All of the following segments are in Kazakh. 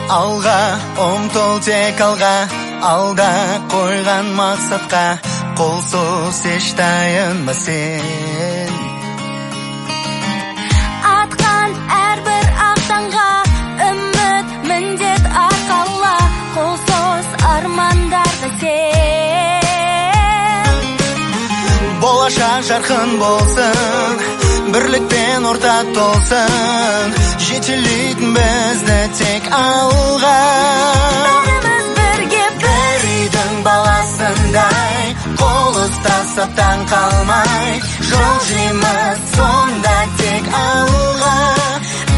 Алға ұмтыл, тек алға, алда қойған мақсатқа қол соз, еш тайынба сен. Атқан әрбір ақ таңға үміт, міндет арқала, қол соз армандарға сен. Болашақ жарқын болсын, бірлікпен орта толсын, жетелейтін бізді тек алға. Бәріміз бірге. Бір үйдің баласындай қол ұстасып, таң қалмай жылжимыз сонда тек алға.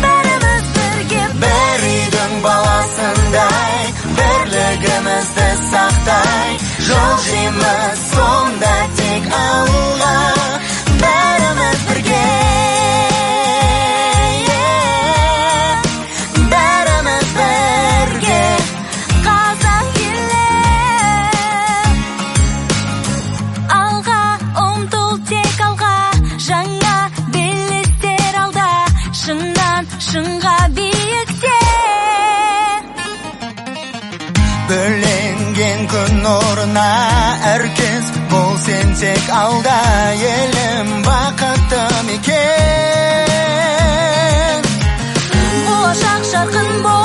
Бәріміз бірге. Бір үйдің баласындай бірлігімізді сақтай жылжимыз сонда тек алға, бәріміз бірге, бәріміз бірге. Қазақ елі, алға ұмтыл, тек алға, жаңа белестер алда, шыңнан шыңға биікте. Бөленген күн нұрына әркез бол сен тек алда, елім, бақытты мекен. Болашақ жарқын бол.